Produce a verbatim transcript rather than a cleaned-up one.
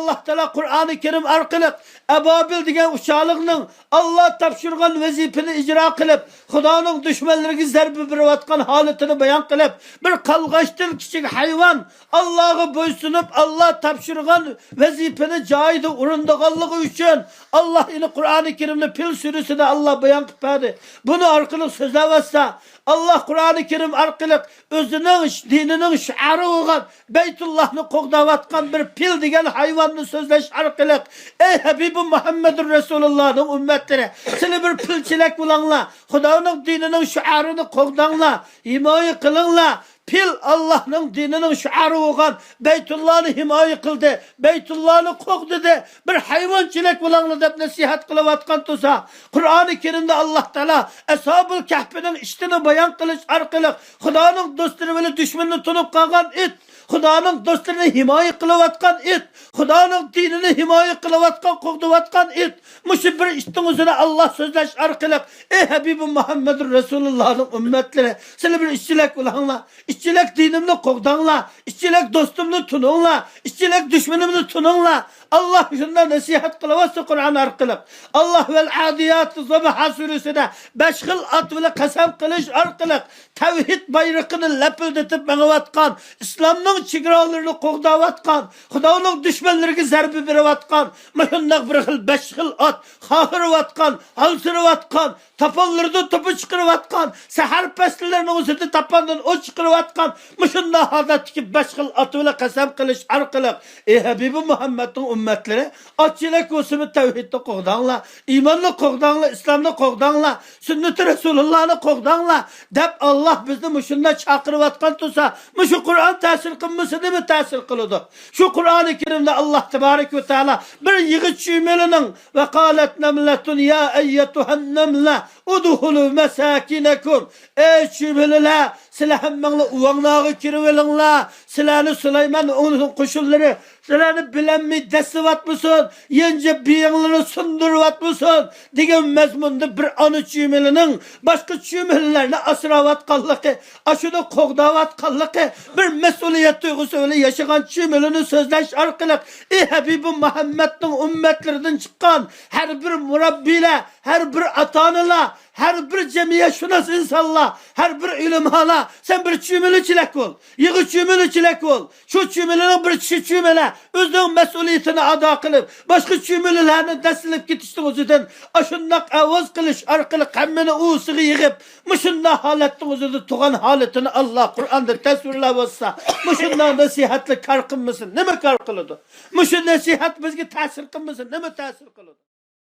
ئاللا تائالا قۇرئانى كەرىم ئارقىلىق ئەبابىل دېگەن ئۇچارلىقنىڭ ئاللا تاپشۇرغان ۋەزىپىنى ئىجرا قىلىپ، خۇدانىڭ دۈشمەنلىرىگە زەربە بېرىۋاتقان ھالىتىنى بايان قىلىپ، بىر قالغاچتىن كىچىك ھايۋان ئاللاغا بويسۇنۇپ، ئاللا تاپشۇرغان ۋەزىپىنى جايىدا ئورۇندىغانلىقى ئۈچۈن، ئاللا يەنە قۇرئانى كەرىمدە پىل سۈرىسىدە ئاللا بايان قىلىپ بەردى. بۇنى ئارقىلىق سۆزلەۋاتسا، ئاللا قۇرئانى كەرىم ئارقىلىق ئۆزىنىڭ دىنىنىڭ شىئارى بولغان بەيتۇللاھنى قوغداۋاتقان بىر پىل دېگەن ھايۋاننى سۆزلەش ئارقىلىق، ئەي ھەبىبى مۇھەممەدۇر رەسۇلۇللاھنىڭ ئۈممەتلىرى، سىلەر بىر پىلچىلەك بولۇڭلار، خۇدانىڭ دىنىنىڭ شىئارىنى قوغداڭلار، ھىمايە قىلىڭلار. پىل ئاللاھنىڭ دىنىنىڭ شىئارى بولغان بەيتۇللانى ھىمايە قىلدى، بەيتۇللانى قوغدىدى، بىر ھايۋانچىلەك بولۇڭلار دەپ نەسىھەت قىلىۋاتقان تۇرسا، قۇرئانى كەرىمدە ئاللا تائالا ئەسھابۇل كەھپىنىڭ ئىتىنى بايان قىلىش ئارقىلىق خۇدانىڭ دوستلىرى بىلەن دۈشمىنىنى تونۇپ قالغان ئىت، خۇدانىڭ دوستلىرىنى ھىمايە قىلىۋاتقان ئىت، خۇدانىڭ دىنىنى ھىمايە قىلىۋاتقان، قوغدىۋاتقان ئىت. مۇشۇ بىر ئىتنىڭ ئۆزىنى ئاللا سۆزلەش ئارقىلىق، ئەي ھەبىبى مۇھەممەدۇر رەسۇلۇللاھنىڭ ئۈممەتلىرى، سىلەر بىر ئىتچىلەك بولۇڭلار، ئىتچىلەك دىنىمنى قوغداڭلار، ئىتچىلەك دوستۇمنى تونۇڭلار، ئىتچىلەك دۈشمىنىمنى تونۇڭلار. ئاللا شۇنداق نەسىھەت قىلىۋاتسا قۇرئان ئارقىلىق. ئاللا ۋەل ئادىياتى زەبھا سۈرىسىدە بەش خىل ئات بىلەن قەسەم قىلىش ئارقىلىق تەۋھىد بايرىقىنى لەپىلدىتىپ مېڭىۋاتقان، ئىسلامنىڭ چېگرالىرىنى قوغداۋاتقان، خۇدانىڭ دۈشمەنلىرىگە زەربە بېرىۋاتقان، مۇشۇنداق بىر خىل بەش خىل ئات، خاخىرىۋاتقان، ھالسىرىۋاتقان، تاپانلىرىدىن توپا چىقىرىۋاتقان، سەھەر پەسلىلەرنىڭ ئۆزىدە تاپاندىن ئوت چىقىرىۋاتقان، مۇشۇنداق ھالەتتىكى بەش خىل ئات بىلەن قەسەم قىلىش ئارقىلىق، ئەي ھەبىبى مۇھەممەدنىڭ ئۈممەتلىرى، ئاتچىلەك بولسىمۇ تەۋھىدنى قوغداڭلار، ئىماننى قوغداڭلار، ئىسلامنى قوغداڭلار، سۈننىتى رەسۇلۇللانى قوغداڭلار دەپ، ئاللا بىزنى مۇشۇنداق چاقىرىۋاتقان تۇرسا، مۇشۇ قۇرئان تەسىر قىلمىسا نېمە تەسىر قىلىدۇ؟ شۇ قۇرئانى كەرىمدە ئاللا تەبارەك ۋە تائالا بىر يىغىچ چۈمۈلىنىڭ، ۋەقالەت نەملەتۇن يا ئەييەتۇھەن نەملە ئۇدخۇلۇ مەساكىنەكۇم، ئەي چۈمۈلىلەر، سىلەر ھەممەڭلار ئۇۋاڭلارغا كىرىۋېلىڭلار، سىلەرنى سۇلايمان ۋە ئۇنىڭ قوشۇنلىرى سىلەرنى بىلەلمەي دەسسىۋاتمىسۇن، يەنجە بېيىڭلارنى سۇندۇرۇۋاتمىسۇن دېگەن مەزمۇندا بىر ئانا چۈمۈلىنىڭ باشقا چۈمۈلىلەرنى ئاسراۋاتقانلىقى، ئاشۇنى قوغداۋاتقانلىقى، بىر مەسئۇلىيەت تۇيغۇسى بىلەن ياشىغان چۈمۈلىنى سۆزلەش ئارقىلىق، ئى ھەبىبى مۇھەممەدنىڭ ئۈممەتلىرىدىن چىققان ھەر بىر مۇرەببىيلەر، ھەر بىر ئاتا-ئانىلار، ھەر بىر جەمئىيەتشۇناس ئىنسانلار، ھەر بىر ئۆلىمالار، سەن بىر چۈمۈلىچىلەك بول، يىغىچ چۈمۈلىچىلەك بول. شۇ چۈمۈلىنىڭ بىر چۈشى چۈمۈلە ئۆزىنىڭ مەسئۇلىيىتىنى ئادا قىلىپ، باشقا چۈمۈلىلەرنى دەسسىلىپ كېتىشنىڭ ئۆزىدىن ئاشۇنداق ئاۋاز قىلىش ئارقىلىق ھەممىنى ئۇۋىسىغا يىغىپ، مۇشۇنداق ھالەتنىڭ ئۆزىدە تۇرغان ھالىتىنى ئاللا قۇرئاندا تەسۋىرلەۋاتسا، مۇشۇنداق نەسىھەتلەر كار قىلمىسۇن، نېمە كار قىلىدۇ؟ مۇشۇ نەسىھەت بىزگە تەسىر قىلمىسۇن، نېمە تەسىر قىلىدۇ؟